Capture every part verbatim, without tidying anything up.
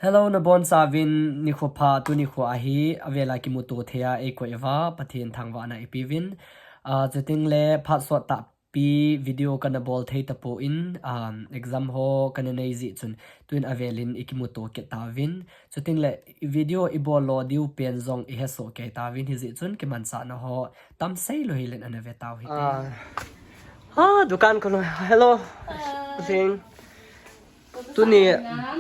Hello, nabonchauvin nikho pha, tuni kho ahi, avela kimuto thei a eikoi uva, Pathen thangvahna ipeuvin. Ah, chuting le phat sot tahpi video kana bol thei tapon, um, exam ho kana nei jeh chun, tun avelin ikimuto kit tauvin. Chuting le video ibol lo diu pen jong ihesoh kei tauvin, hijeh chun kimanchahna ho tamsei lou hilen ana ve tau hite. Ah. Ah, dukan ko lo. Hello. Hello. Sing. Tuni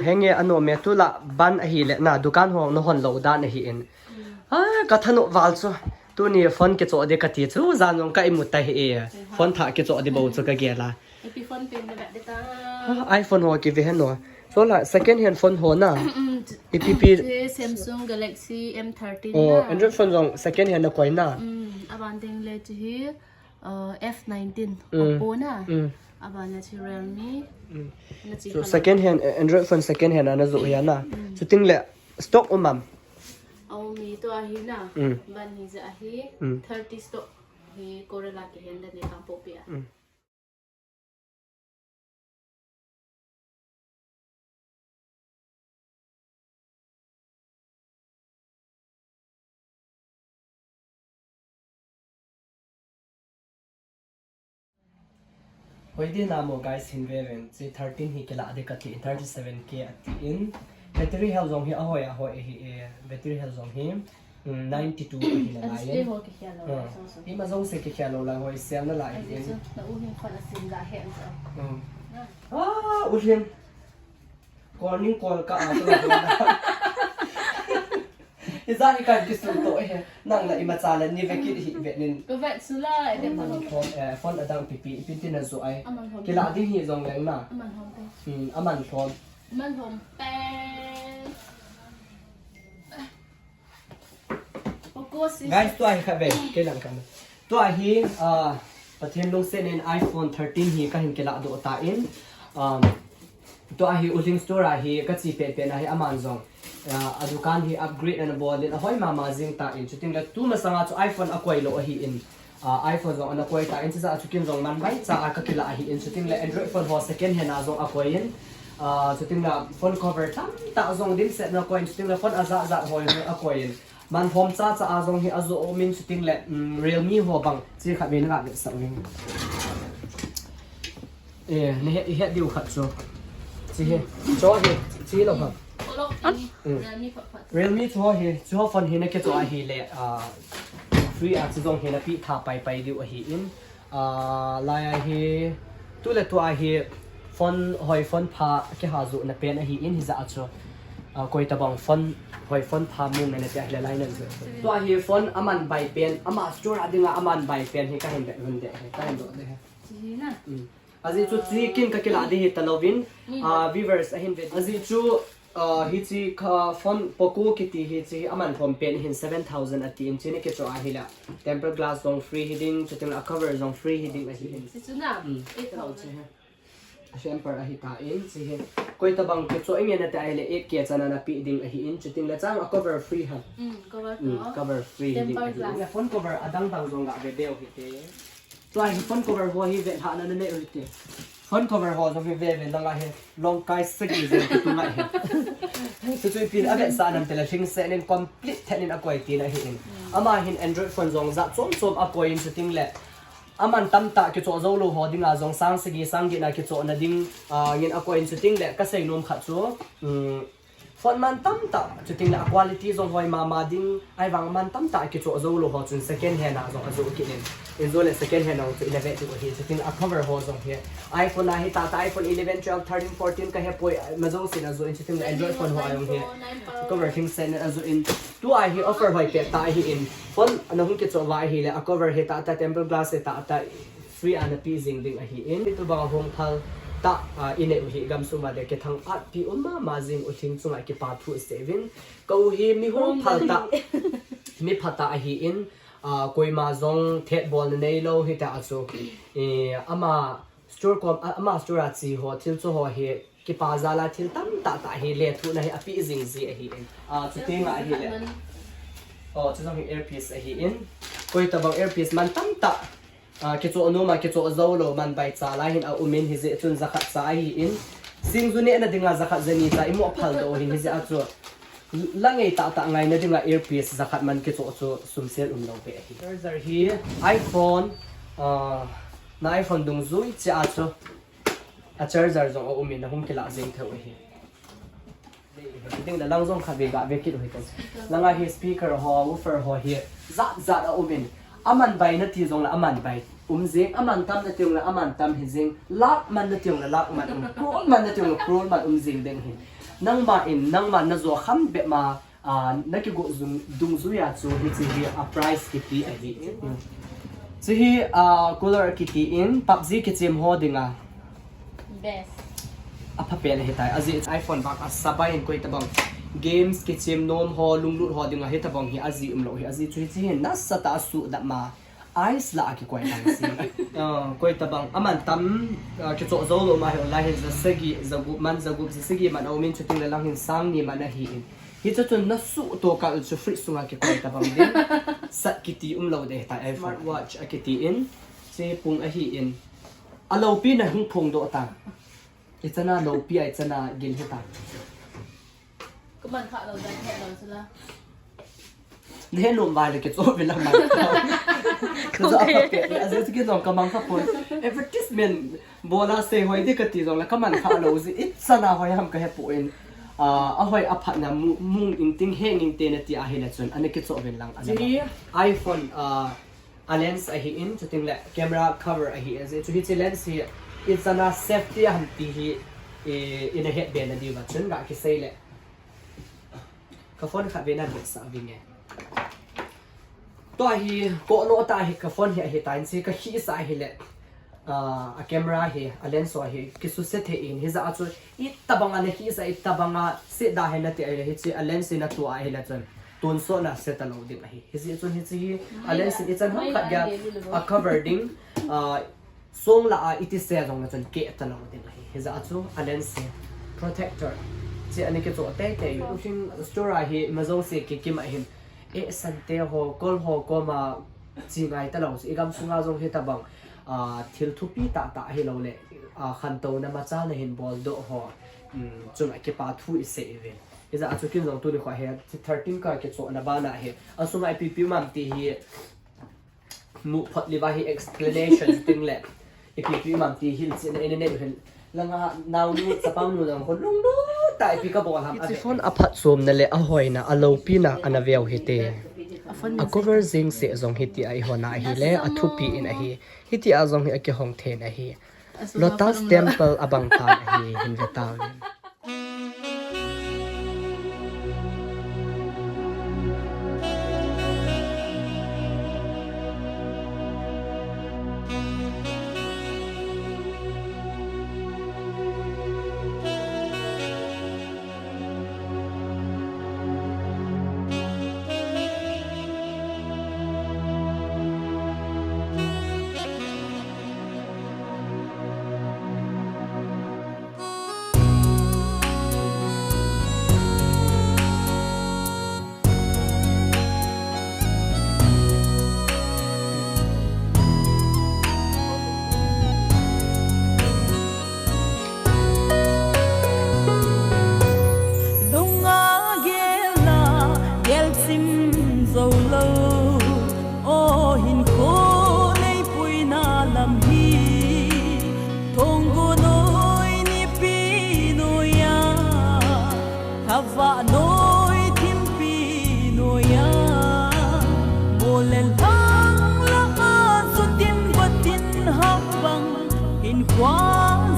henge anom e, tulai ban ahile na dukan ho nahon lou dan ahin. Ah, kathanop val chu. Tuni phone kichoh ding kati chu, jan jong ka imu tai e. Phone thah kichoh ding bou chu kagel a. Ipi phone pen na vet ding ta. Ah, iPhone ho kive hen no. So la second hand phone ho na. Mm. Ipi pi. Samsung Galaxy M thirteen. Oh, na. Android phone jong second hand nakoi na. Mm, aban ding le chu hi. Uh, F nineteen, mm. Oppo na. Mm. Abana chu Realme. Mm. Na chu so kala. Second hand, eh, Android phone second hand ana joh hi na. Mm. Chuting le stock um am? Aum e, tua hi na. Mm. Ban hi ja hi. Mm. Thirty stock hi Corolla kihen dan e Kangpokpi a. Mm. Hoi ding na mo guys, hin ve ven. Chi thirteen hi kilah ding kati in, thirty-seven K ati in. Battery health jong hi ahoi ahoi ahi e. Battery health jong hi, mm, ninety-two ahi na lai. Display ho kikhel lou lai, so, so. Ima jong se kikhel lou lai, hoi sel na lai. Ahi in. Chu, na u hin phone asim ga hen chu. Mm. Ah, u hin. Call ning call ka a to. Ija hi kan kisu to e. Nang la ima cha la ni ve kit hi ve nin. Ko vet su la, e de. Aman hom, eh, phone adang pipi, ipi tin ajoh ai. Aman hom. Kilah ding hi jong leng na. Aman hom te. Hmm, aman hom. Aman hom pe. Guys, tua hi kha ve, kei lang kha. Tua hi, ah, Pathen lungset in iPhone thirteen hi kahin kilah doh tan. Um, tua hi U Lhing Store a hi kache pen pen a hi aman jong. Ah, adukan hi upgrade ana bol in ahoi mama jing tan. Chuting le tu masanga chu iPhone akoi lou ahin. Ah, iPhone jong ana koi tan, chuti jeh a chu kin jong man bai cha a kakilah ahin, chuting le Android phone ho second hand a jong akoi in, ah, chuting le phone cover tamtah jong dimset in akoi in, chuting le phone ajat jat ho jong akoi in, man hom cha cha a jong hi ajoh um in, chuting le, mm, Realme ho bang, chi khat ve na ga ve sak ving. Eh, ni he, he diu khat chu. Chi he. Chu he, chi lou khat. An? Mm. Realme phat phat. Realme chu hi, chu phone hi na kichoh ahile, ah, free a chu jong hi na pe tha pai pai diu ahin. Ah, lai a hi, tu le tu a hi, phone hoi phone pha kiha joh na pen ahin, hijeh a chu. Ah, koi tabang phone hoi phone pha mu nge na ti ahile lai nan chu. Tua hi phone aman bai pen, ama store a dinga aman bai pen hi kahin be hun de, kahin doh de. Chi hi na. Mm. Ajeh chu chi kin kakilah ding hi talouvin, ah, viewers ahin ve. Ajeh chu, ah, hichi kha phone Poco kiti hichi aman hom pen hin seven thousand ati in, chi na kichoh ahile. Tempered glass jong free hiding, chuting le cover jong free hiding ahin. Chi chu na. Mm. Eight thousand. Chi hi. A temper ahi tan, chi hi. Koi tabang kichoh inge na ti ahile eight K chan ana pe ding ahin, chuting le chang a cover free ham. Mm, cover to. Mm, cover free hiding ahin. Tempered glass. Phone cover adang dang jong ga ve deu hite. Tua hi phone cover ho hi ve lhah na na nei u hite. Phone cover ho jong hi ve ve langa hi long kai sagi jong hi tu ngai hi. Chu chu ipi a vetsah nam tile lhingset in complete then in akoi tina ahin. Ama hin Android phone jong jat chom chom akoi in chuting le. Aman tamtah kichoh jou lou ho dinga jong sang sagi sang get na kichoh na ding, ah, ngin akoi in chuting le kasei nom khat chu. Um, Phone man tamtah, chuting le a quality jong hoi mama ding, ahivang man tamtah kichoh jou lou ho chun second hand a jong ajoh kit in. In jong le second hand a jong chu i le ve diu ahi, chuting le a cover ho jong hi. iPhone a hi tah tah, iPhone eleven, twelve, thirteen, fourteen ka he poi, ma jong sin ajoh in, chuting le Android phone ho a jong hi. Cover lhingset in ajoh in. Tua hi offer hoi pet tah ahin. Phone na hung kichoh uva ahile, a cover hi tah tah, tempered glass hi tah tah. Free a na pe jing ding ahin. Hitu bang a hung phal tah, ah, i nei u hi gamsung uva le kithang-at pi um mama jing u Lhing chunga kipa thu sei uvin. Ka u hi mi hung phal tah, mi pha tah ahin, ah, koima jong thet bol na nei lou hita a chu. Eh, ama store kom, ah, ama store a che ho, thil cho ho hi kipa jal a thil tamtah tah hi lethuhna hi ape jing ji ahin. Ah, chuti nga ahile. Oh, chu jong hi earpiece ahin. Koi tabang earpiece man tamtah. Ah, kichoh nom a, kichoh jou lou, man bai cha lai hin a um in hijeh chun jakhat cha ahin. Singju nehna dinga jakhat jani cha imu phal doh u hin, hijeh a chu la ngei tahtah ngaina dinga earpiece jakhat man kichoh chu sumsel umlou beh ahi. Charger hi iPhone, ah, na iPhone dungjui cheh a chu a charger jong aumin, nahung kilah jeng thei u ahi. Ding le lang jong khatvei gave kit u hite. Langa hi speaker ho, woofer ho hi jat jat aumin. Aman bai nati jongle aman bai um jing, aman tam nati jongle aman tam hi jing, lakh man nati jongle lakh man um, crore man nati jongle crore man um jing ding ahi. Nangma in, nangma najo kham bep ma, ah, nakigo jung, dungjuia chu hiche hi a price kiti ahi. Chu hi, ah, cooler kiti in, PUBG kichem ho dinga. Best. Apha pen ahitai. Ajeh iPhone vang asa bai in, koi tabang games kichem nom ho, lunglut ho dinga hitabang hi ajeh umlou hi. Ajeh chu hiche hin nasatah a suhdam ma, ice lah a kikoi tang si. Ah, koi tabang aman tam, ah, kichoh jou lou ma hi, lai hin ja sagi, ja gup man, ja gup, ja sagi man aumin, chuting le lang hin sang ni man ahin. Hichu chun nasuhto kah u chu fridge sunga kikoi tabang ding. Sat kiti umlou ding ahitai, iPhone. Smartwatch akiti in, che pung ahin. Aloupina hung phongdoh ta. Ichan a loupi a, ichan a gil hita. Kaman kha lou, dan he lou sula. Nahe nom uva le kichoh uvin lang man. Kajo apha peh, ajeh chu kijong kamang kha pon. Advertisement bola sei hoi ding kati jongle kaman kha lou jeh, ichan a hoi ham kahe pon. Ah, ahoi aphatna mu, mung inting heng inte nati ahile chun, ana kichoh uvin lang, ana. Ji. iPhone, ah, a lens ahin, chuting le camera cover ahi, ajeh chu hiche lens hi ichan a safety ham ti hi, i, ina het be nadiuva chun ga kisei le. Ka phone khatvei na vetsah vinge. Tua hi, koh lou tah hi ka phone hi ahitan, che ka khisah ahile, ah, a camera hi, a lens ho hi, kisuse thei in, hijeh a chu, itabang a na khisah, itabang a se da hi nati ahile, hiche a lens hi natua ahile chun, tonsot na se talou ding ahi. Hijeh chun hiche hi, a lens hi ichan ham khat geiya a cover ding, ah, song lah a iti se jongle chun keh talou ding ahi. Hijeh a chu a lens hi protector. Che ana kichoh teitei. Looking store a hi ima jouse kikim ahin. Eh, sante ho, kol ho koma che ngai talou. I gam sunga jong hitabang, ah, thil thupi tahtah ahilou le, ah, khantouna machal na hin boldoh ho, um, chunga kipa thu isei uvin. Hijeh a chu kin jong tuni kho hi, thirteen ka kichohna bana hi. Asunga ipi ipi um am ti hi, mu phot liva hi explanation ting le. Ipi ipi um am ti hilchetna ina nei u hin. Langa naonu, chapangnu jong khun lunglut tah ipi kabol ham. Hiche phone aphatchomna le ahoina, aloupina ana veu hite. A cover jeng seh jong hitia ihona ahile, athupi in ahi. Hitia jong hi akihong then ahi. Lotus Temple abang tan ahi, hin ve tauvin. Lunga gel a gelchim jou lou, o hinkho neipuina lam hi. Thonggu noi nipi noiya, thavah noi thimpi noiya, mol le lhang lah a chutim vatin hapang, hinkho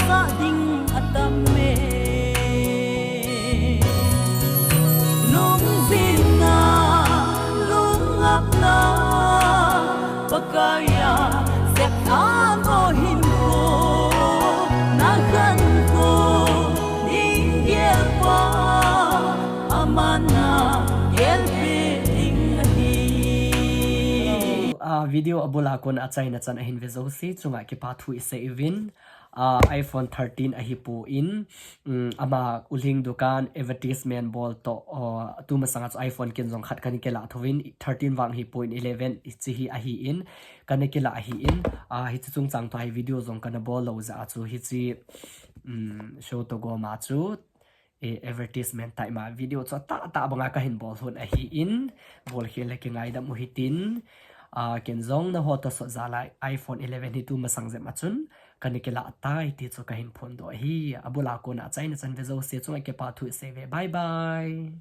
jah ding atam e. Lungjinna, lungapna, Pakaiya septha ko hinkho, na khankho, ding gelpa, aman na gelpeh ding ahi. Ah, video abul a kon achaina chan ahin ve jouse chunga kipa thu isei uvin. uh, iPhone thirteen ahi pon, um, ama ulhing dukan advertisement bol to, uh, tu masanga chu iPhone ken jong khat kana kila thouvin, thirteen vang hi pon, eleven hiche hi ahi in, kana kila ahi in, uh, hiche chungchang to hi video jong kana bol lou jeh a chu hiche, um, show to go ma chu, eh, advertisement tai ma video chu tah tah banga kahin bol hun ahi in, bol khel le kingaidam u hitin, ah, ken jong naho toh sot jal a iPhone eleven hi tu masang jep ma chun kana kila tai ti chu kahin phondoh ahi. Abul a kona achaina chan ve jouse chunga kipa thu isei uve. Bye bye.